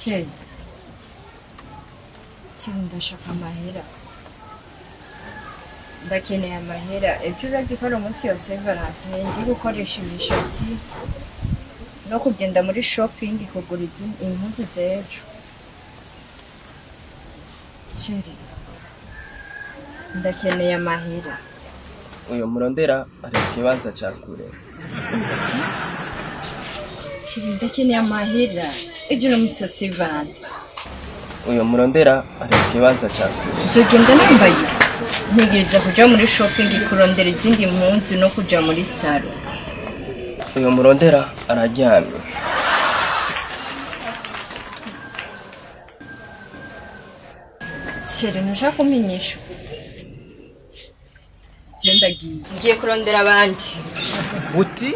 Chéri, chéri, ndashaka amahera, ndakeneye amahera. Ejo urazi ko ari umunsi wa Saint Valentin, ngiye gukoresha imishatsi no kugenda muri shopping kugura impuzu z'ejo. Chéri, ndakeneye amahera. Uyo murondera ari mu kibanza ca kure. Uti chéri, ndakeneye amahera, ejo ni umunsi wa Saint Valentin. Uyo murondera ari mu kibanza ca kure. Nzogenda nambaye, ntegereza kuja muri shopping kurondera izindi mpuzu no kuja muri salon. Uyo murondera araryamye. Chéri, ntushaka kumenyesha? Je ndagiye, ngiye kurondera abandi. Uti